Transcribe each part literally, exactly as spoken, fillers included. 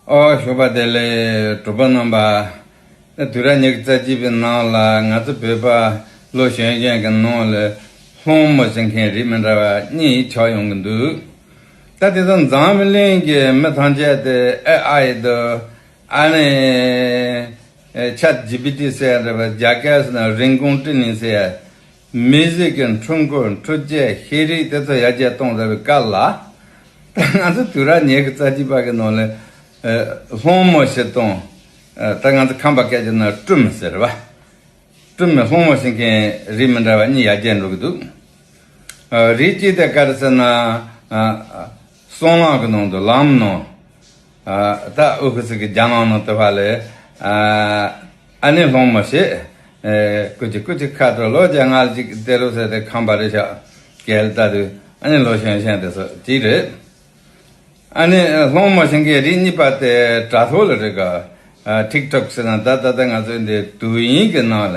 ཨོ་ཞོགས་པ་བདེ་ལེགས་གྲོགས་པོ་རྣམ་པ། ད་དུས་རབས་ཉི་ཤུ་རྩ་གཅིག་པའི་ནང་ལ་ང་ཚོ་བོད་པ་ལོ་གཞོན་གཞོན་གྱི་ནང་ལ་སློང་མོ་བྱེད་མཁན་རིགས་མི་འདྲ་བ་གཉིས་ཆགས་ཡོང་གི་འདུག་ད་དེ་ཚོ་འཛམ་བུ་གླིང་གི་མི་ཐམས་ཅད་དེ་ཨེ་ཨའི་དང་ཨ་ནི་ཆེ་ཊི་ཇི་པི་ཊི་ཟེར་ཡ་འདྲ་བ། རྒྱ་སྐད་ཟེར་ན་རིན་གོང་ཀྲི་ནིང་ཟེར་ཡ། མི་ཟིག་གི་འཕྲུལ་འཁོར་འཕྲུལ་ཆས་ཤེས་རིག་དེ་ཚོ་ཡར་རྒྱས་གཏོང་ཟེར་བའི་སྐབས་ལ། ད་ང་ཚོ་དུས་རབས་ཉི་ཤུ་རྩ་གཅིག་པ་གི་ནང་ལ་སློང་མོ་བྱེད་སྟངས། ད་ང་ཚོ་ཁམས་པ་སྐད་ཀྱི་ནང་སྤྲུམ་ཟེར་བ། སྤྲུམ་ནས་སློང་མོ་བྱེད་མཁན་རིགས་མི་འདྲ་བ་གཉིས་ཡར་རྒྱས་འགྲོ་གི་འདུག་རིགས་གཅིག་དེ་ག་རེ་ཟེར་ན། སྲང་ལམ་གི་ནང་དུ་ལམ་ནང་། ད་ཨུ་ཁུ་ཚུ་གི་རྒྱ་ནང་ནང་དུ་བ་ལས། ཨ་ནི་སློང་མོ་བྱེད། ཀུ་ཅི་ཀུ་ཅི་ཁ་དྲོ་ལོ་བརྒྱ་ང་ལ་ཅིག་དེ་རུ་ཟེར་ཏེ་ཁམས་པ་རེད་ཤག་སྐད་ལ་ལྟ་དུས་ཨ་ནི་ལོ་གཞོན་གཞོན་དེ་ཚོ་ཅིག་རེད། ཨ་ནི་སློང་མོ་བྱེད་མཁན་རིགས་གཉིས་པ་དེ་དྲ་ཐོག་ལ་རེད་ག་ཊིག་ཊོག་ཟེར་ན་ད་ད་ད་ང་ཚོའི་འདི་དུས་ཡུན་གི་ནང་ལ་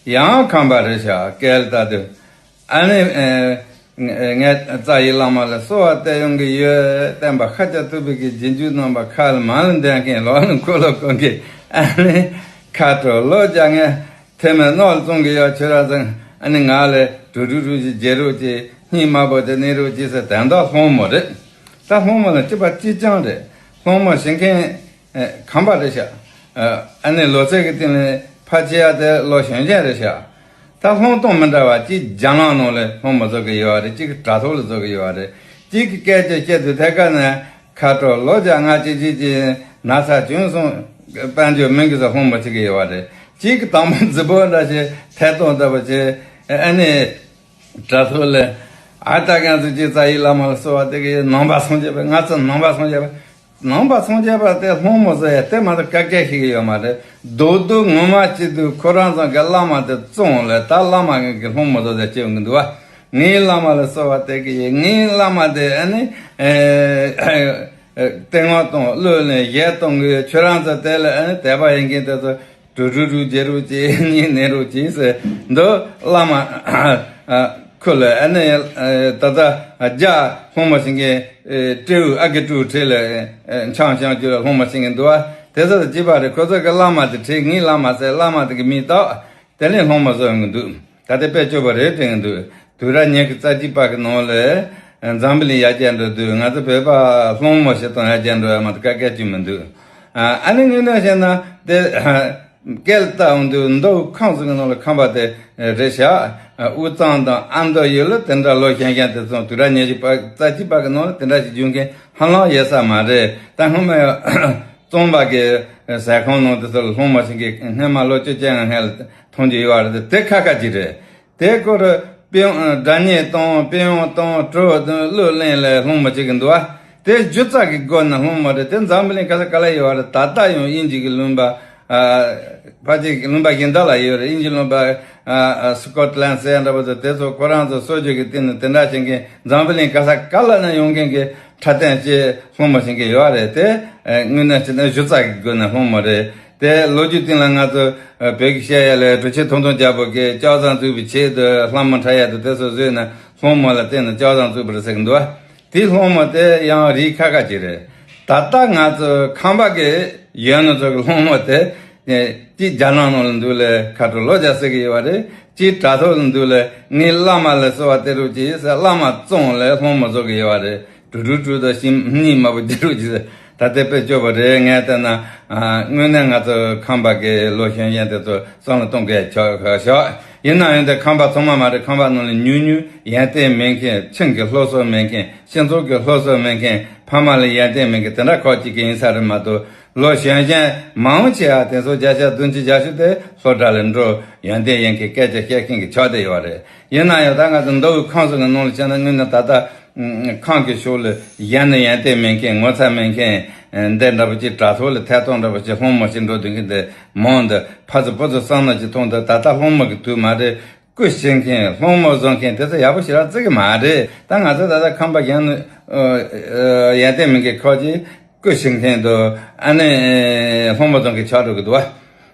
ཡང་ཁམས་པ་རེད་ཤག་སྐད་ལ་ལྟ་དུས། ཨ་ནི། ངས་རྩ་བའི་བླ་མ་ལ་གསོལ་བ་བཏབ་ཡོང་གི་ཡོད། བསྟན་པ་ཤཱཀྱ་ཐུབ་པའི་གི་རྗེས་འཇུག་རྣམ་པ་ཁ་ལ་མ་ལ་འདོན་མཁན་ལོག་ལ་འཁོར་ལོ་བསྐོར་མཁན་ཨ་ནི་ཁ་དྲོ་ལོ་བརྒྱ་ངས་ཐེ་མེད་གནོད་ལ་བཙོང་གི་ཡོད། ཁྱོད་རང་ཚང་ཨ་ནི་ང་ལ་གྲུ་གྲུ་གྲུ་ཞིག་རྗེ་རོགས་ཀྱི་སྙིང་དམར་པོ་དེ་ནི་རོགས་ཀྱི་ཟེར་དོན་དག་སློང་མོ་རེད། ད་སློང་མོ་ལ་སྐྱིད་པ་སྐྱིད་རྐྱང་རེད། སློང་མོ་བྱེད་མཁན་ཨེ། ཁམས་པ་རེད་ཤག་ཨ་ནི་ལོ་ཚད་ཀྱི་སྟེང་ནས་ཕལ་ཆེ་བ་དེ་ལོ་གཞོན་གཞོན་རེད་ཤག་ད་སློང་སྟངས་མི་འདྲ་བ་གཅིག་རྒྱ་ནག་ནང་ལ་སློང་མོ་བཟོ་གི་ཡོད་རེད། གཅིག་གི་དྲ་ཐོག་ལ་བཟོ་གི་ཡོད་རེད། གཅིག་གི་སྐད་ཆ་བཤད་དུས་ཐད་ཀར་ནས་ཁ་དྲོ་ལོ་བརྒྱ་ང་གཅིག་གཅིག་གི་ན་ཚ་བྱུང་སོང་། དཔལ་འབྱོར་མི་འགི་ཚོ་སློང་མོ་བྱེད་ཀྱི་ཡོད་རེད། གཅིག་གི་དང་པོ་རྫི་བོ་འདྲ་ཞིག་ཐད་གཏོང་ལྟ་བུ་བྱེད་ཨ་ནི། དྲ་ཐོག་ལ། ཨ་ད་ང་ཚོ་ཅིག་རྩ་བའི་བླ་མ་ལ་གསོལ་བ་འདེབས་ཀྱི་ཡོད། ནང་པ་སངས་རྒྱས་པ། ང་ཚོ་ནང་པ་སངས་རྒྱས་པ། ནང་པ་སངས་རྒྱས་པ་དེ་སློང་མོ་བཟོ་ཡ་དེ་མ་གཏོགས་ག་གེ་ཤེས་ཀྱི་ཡོད་མ་རེད། རྡོག་རྡོག་ངོ་མ་བྱེད་དུས་ཁོ་རང་ཚོ་གི་བླ་མ་དེ་བཙོང་ལས་ད་བླ་མ་གི་སློང་མོ་བཟོ་ཡ་བྱེད་ཡོང་གི་འདུག་བ། ངའི་བླ་མ་ལ་གསོལ་བ་འདེབས་ཀྱི་ཡོད། ངའི་བླ་མ་དེ་ཨ་ནི། ཨེ། ཨེ། སྟེང་འོག་གཏོང་། བློས་ལེན་བཞེས་གཏོང་གི་ཡོད། ཁྱོད་རང་ཚོ་དེ་ལ་ཨ་ནི་དད་པ་ཡོད་མཁན་དེ་ཚོ། གྲུ་གྲུ་གྲུ་རྗེ་རོགས་ཀྱི་སྙིང་ནད་རོགས་ཀྱི་ཟེར་འདུག་བླ་མ་ཁོ་ལ་ཨ་ནི་ད་ལྟ་རྒྱ་སློང་མོ་བྱེད་མཁན་སྤྲེའུ་ཨ་ཀི་སྤྲེའུ་ཁྲིད་ལ་འཆང་འཆང་རྒྱུ་ལ་སློང་མོ་བྱེད་མཁན་འདུག་བ། དེ་ཚོ་ལ་གཅིག་པ་རེད། ཁོ་ཚོ་གི་བླ་མ་དེ་ཁྲིད། ངའི་བླ་མ་ཟེར་བླ་མ་དེ་གི་མིང་བཏགས། དེ་ལས་སློང་མོ་བཟོ་ཡོང་གི་འདུག་ད་ལྟ་དཔེ་སྐྱོ་པོ་རེད་དྲན་གི་འདུག་དུས་རབས་ཉི་ཤུ་རྩ་གཅིག་པ་གི་ནང་ལ་འཛམ་བུ་གླིང་ཡར་རྒྱས་འགྲོ་དུས་ང་ཚོ་བོད་པ་སློང་མོ་བྱེད་སྟངས་ཡར་རྒྱས་འགྲོ་ཡ་མ་གཏོགས་ག་གེ་ཅིག་མི་འདུག་ཨ་ནི་དངོས་གནས་བཤད་ན་དེ་སྐད་ལ་བཏགས་འོང་དུས་མདོ་ཁམས་གསུམ་གི་ནང་ལ་ཁམས་པ་དེ་རེད་ཤག་དབུས་གཙང་དང་ཨ་མདོ་ཡུལ་ལ་དེ་འདྲ་ལོ་གཞོན་གཞོན་དེ་ཚོ་དུས་རབས་ཉི་ཤུ་རྩ་གཅིག་པ་གི་ནང་ལ་དེ་འདྲ་ཞིག་བྱུང་མཁན་ཧ་ལམ་ཡོད་ས་མ་རེད། ད་སྔོན་མ་ཡང་གཙང་པ་གི་ཟ་ཁང་ནང་དེ་ཚོ་ལ་སློང་མོ་བྱེད་མཁན་སྔོན་མ་ལོ་བཅོ་བརྒྱད་ལྔ་སྔོན་ལ་མཐོང་རྒྱུ་ཡོད་རེད། དེ་ཁ་ཁ་ཅིག་རེད། དེ་སྐོར་དཔེ་སྒྲ་སྙན་བཏང་། དཔེ་ཡང་བཏང་། བྲོ་བཏང་། གླུ་ལེན་ལ་སློང་མོ་བྱེད་ཀྱི་འདུག་བ། དེ་སྒྱུ་རྩལ་གྱི་སྒོ་ནས་སློང་མོ་རེད། དེ་འཛམ་བུ་གླིང་ག་ས་ག་ལ་ཡོད་རེད། ད་ལྟ་ཡང་དབྱིན་ཇི་གི་ལུང་པ། ཨ། ཕལ་ཆེར་ལུང་པ་གཞན་དག་ལ་ཡོད་རེད། དབྱིན་ཇི་ལུང་པ། ཨ། ཨ། སི་ཀོ་ཊི་ལན་ཟེར་ཡ་འདྲ་པོ་དེ་དེ་ཚོ་ཁོ་རང་ཚོ་སྲོལ་རྒྱུན་གྱི་སྟེང་ནས་དེ་འདྲ་བྱེད་མཁན་འཛམ་བུ་གླིང་ག་ས་ག་ལ་ན་ཡོང་མཁན་གྱི་འཁྲབ་སྟོན་བྱེད་སློང་མོ་བྱེད་མཁན་ཡོད་རེད་དེ། ཨ། དངོས་གནས་བྱས་ན་སྒྱུ་རྩལ་གྱི་སྒོ་ནས་སློང་མོ་རེད། དེ་ལོ་རྒྱུས་སྟེང་ལ་ང་ཚོ་བོད་ཀྱི་བཤད་ཡ་ལས་གྲུབ་ཆེན་ཐུབ་བསྟན་རྒྱལ་པོ་གིས་ལྕགས་ཟམ་བཙུགས་པའི་ཆེད་དུ་ལྷ་མོ་འཁྲབ་ཡ་དང་དེ་ཚོ་བཟོས་ནས་སློང་མོ་ལ་བརྟེན་ནས་ལྕགས་ཟམ་བཙུགས་པ་རེད་ཟེར་གྱི་འདུག་བ། དེའི་སློང་མོ་དེ་ཡང་རིགས་ཁ་ཁ་ཅིག་རེད། ད་ལྟ་ང་ཚོ་ཁམས་པ་གི་ཡོད་ནོ་ཚོ་གི་སློང་མོ་དེ་གཅིག་རྒྱ་ནག་ནང་ལ་འདུག་ལས་ཁ་དྲོ་ལོ་བརྒྱ་ཟེར་གི་ཡོད་པ་རེད། གཅིག་དྲ་ཐོག་ལ་འདུག་ལས་ངའི་བླ་མ་ལ་གསོལ་བ་འདེབས་རོགས་གྱིས་ཟེར་བླ་མ་བཙོང་ལས་སློང་མོ་བཟོ་གི་ཡོད་པ་རེད། གྲུ་གྲུ་གྲུ་དང་ཤིང་སྙིང་དམར་པོ་རྒྱུ་རུ་གྱི་ད་ལྟའི་དཔེ་སྐྱོ་པོ་རེད། ངས་བལྟས་ན་དངོས་གནས་ང་ཚོ་ཁམས་པ་གི་ལོ་གཞོན་གཞོན་དེ་ཚོ་བསམ་བློ་གཏོང་དགོས་ཆགས་ཤག་ཡིན་ན་ཡང་དེ་ཁམས་པ་ཚང་མ་མ་རེད། ཁམས་པ་ནང་ལ་ཉུང་ཉུང་ཡོན་ཏན་མེད་མཁན་ཁྱིམ་གྱི་སློབ་གསོ་མེད་མཁན་སྤྱི་ཚོགས་ཀྱི་སློབ་གསོ་མེད་མཁན་ཕ་མ་ལ་ཡོན་ཏན་མེད་མཁན་དེ་འདྲ་ཁག་ཅིག་གི་ཡིན་ས་རེད་མ་གཏོགས། ལོ་གཞོན་གཞོན་མང་ཆེ་བ་དེ་ཚོ་བརྒྱ་ཆ་བདུན་ཅུ་བརྒྱད་ཅུ་དེ་སློབ་གྲྭ་ལ་འགྲོ། ཡོན་ཏན་ཡོད་མཁན་སྐད་ཆ་བཤད་མཁན་གྱི་ཆགས་བསྡད་ཡོད་རེད། ཡིན་ན་ཡང་ད་ང་ཚོ་མདོ་དབུས་ཁམས་གསུམ་གྱི་ནང་ལ་བྱས་ན་དངོས་གནས་ད་ལྟ་ཁམས་ཀྱི་ཕྱོགས་ལ་གཞན་ནས་ཡོན་ཏན་མེད་མཁན་ངོ་ཚ་མེད་མཁན་འདི་འདྲ་པོ་ཅིག་དྲ་ཐོག་ལ་ཐད་གཏོང་འདྲ་པོ་ཅིག་སློང་མོ་ཞིག་འགྲོ་སྡོད་མཁན་དེ་མང་འདུག་ཕ་ཚོ་བུ་ཚོ་བསམ་བློ་ཅིག་ཐོངས་དུས་ད་ལྟ་སློང་མོ་གི་དུས་མ་རེད། སྐུ་བྱེད་མཁན་སློང་མོ་བཟོ་མཁན་དེ་ཚོ་ཡག་པོ་ཞེ་དྲག་བརྩི་གི་མ་རེད། ད་ང་ཚོ་ད་ལྟ་ཁམས་པ་གཞན་ནས་ཡོན་ཏན་མེད་མཁན་ཁག་ཅིག་སྐུ་བྱེད་མཁན་དང་ཨ་ནི་སློང་མོ་བཟོ་མཁན་ཆགས་འགྲོ་གི་འདུག་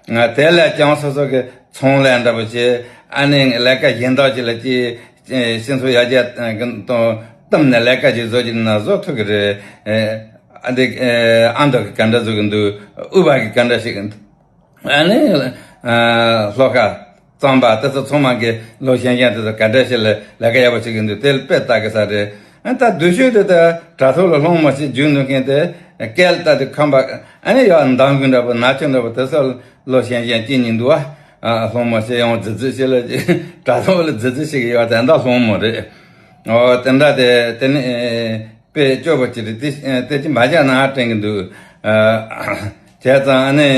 བ། དེ་ལས་ཀྱང་སོ་སོ་གི་ཚོང་ལས་འདྲ་པོ་བྱེད། ཨ་ནི་ལས་ཀ་གཞན་དག་ཅིག་ལ་ཅིག་སྤྱི་ཚོགས་ཡར་རྒྱས་དང་བསྟུན་ནས་ལས་ཀ་ཅིག་བཟོ་རྒྱུ་ན་བཟོ་ཐུབ་ཀྱི་རེད། ཨ་འདི་ཨ་མདོ་གི་ག་འདྲ་བཟོ་གི་འདུག། དབུས་པ་གི་ག་འདྲ་ཞིག་གི་འདུག། ཨ་ནི་ཨ་ལྷོ་ཁ་གཙང་པ་དེ་ཚོ་ཚང་མ་གི་ལོ་གཞོན་གཞོན་དེ་ཚོ་ག་འདྲ་ཞིག་ལ་ལས་ཀ་ཡག་པོ་བྱེད་ཀྱི་འདུག། དེ་ལ་དཔེ་ལྟ་གི་ས་རེད། ཨ་ད་སྡུག་ཤོས་དེ་ད་དྲ་ཐོག་ལ་སློང་མོ་ཞིག་བརྒྱུད་འདུག་མཁན་དེ་སྐད་ལྟ་དེ་ཁམས་པ་ཨ་ནི་ཡག་འདང་གི་འདྲ་པོ་ན་ཆུང་འདྲ་པོ་དེ་ཚོ་ལོ་གཞོན་གཞོན་གཅིག་གཉིས་འདུག་བ། ཨ་སློང་མོ་ཞིག་ཡང་རྫི་རྫི་ཞིག་ལ་དྲ་ཐོག་ལ་རྫི་རྫི་ཞིག་ཡོད་དེ་འདྲ་སློང་མོ་རེད། ཨོ་དེ་འདྲ་དེ་དེ་ནི་དཔེ་སྐྱོ་པོ་ཅིག་རེད། དེ་དེ་ཅི་མ་བྱས་ན་དྲན་གི་འདུག། ཨ་བྱས་ཙང་ཨ་ནི་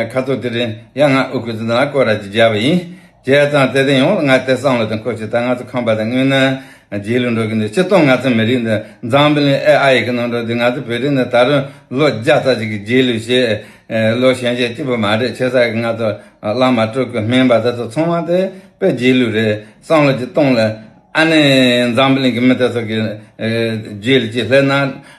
ཁ་ཐུག་དེ་རིང་ཡང་ང་ཨུ་ཁུ་ཙི་ན་སྐོར་ར་ཅིག་བརྒྱབ་པ་ཡིན། བྱས་ཙང་དེ་རིང་ཡང་ང་དེ་བསམ་བློ་དེ་འཁོར་ཞིག་ད་ང་ཚོ་ཁམས་པ་དང་དངོས་གནས་རྗེས་ལུས་འགྲོ་གི་འདུག། སྤྱིར་བཏང་ང་ཚོ་མི་རིགས་འདི་འཛམ་བུ་གླིང་ཨེ་ཨ་ཡི་གི་ནང་འགྲོ་དུས་ང་ཚོ་བོད་རིགས་འདི་ད་རུང་ལོ་བརྒྱ་ཙམ་ཅིག་གི་རྗེས་ལུས་བྱས། ལོ་གཞོན་གཞོན་སྐྱིད་པོ་མ་རེད། བྱས་ཙང་གི་ང་ཚོ་བླ་མ་སྤྲུལ་སྐུ་སྨན་པ་དེ་ཚོ་ཚང་མ་དེ་དཔེ་རྗེས་ལུས་རེད། བསམ་བློ་ཅིག་གཏོང་ལ། ཨ་ནི་འཛམ་བུ་གླིང་གི་མི་དེ་ཚོ་གི་རྗེས་ལུས་ཅིག་སླེབས་ན་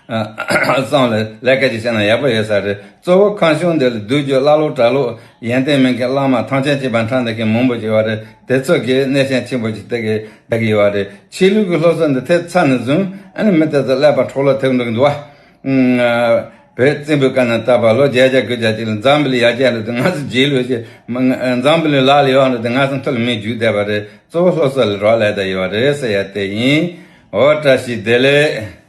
བསམ་ལ་ལས་ཀ་ཅིག་བྱས་ན་ཡག་པོ་ཡོད་ས་རེད། གཙོ་བོ་ཁམས་གཞུང་འདི་ལ་སྡུག་རྒྱུ་ཀླ་ཀློ་གྲྭ་ལོག་ཡོན་ཏན་མེད་མཁན་བླ་མ་ཐང་ཆེན་གཅིག་པ་འཁྲབ་བསྡད་མཁན་མང་པོ་ཅིག་ཡོད་རེད། དེ་ཚོ་གི་གནས་ཆེན་ཆེན་པོ་ཅིག་དེ་གི་བསྡད་ཀྱི་ཡོད་རེད། ཆོས་ལུགས་ཀྱི་སློབ་གསོ་འདི་ཐེབས་ཚར་ནས་བཟུང་ཨ་ནི་མི་དེ་ཚོ་ཀླད་པ་འཕྲོ་བརླག་ཐེབས་འགྲོ་གི་འདུག་བ། བོད་བཙན་པོའི་སྐབས་ནས་བལྟས་པ་ལོ་བརྒྱད་བརྒྱ་དགུ་བརྒྱ་ཅིག་ལ་འཛམ་བུ་གླིང་ཡར་རྒྱས་འགྲོ་དུས་ང་ཚོ་རྗེས་ལུས་ཤིག་འཛམ་བུ་གླིང་ལག་ལ་ཡོད་འགྲོ་དུས་ང་ཚོ་མཐོ་ལ་མི་རྒྱུག་བསྡད་པ་རེད། གཙོ་བོ་སློབ་གསོ་ལ་རག་ལས་བསྡད་ཡོད་རེད་ཟེར་ཡ་དེ་ཡིན། འོ་བཀྲ་ཤིས་བདེ་ལེགས།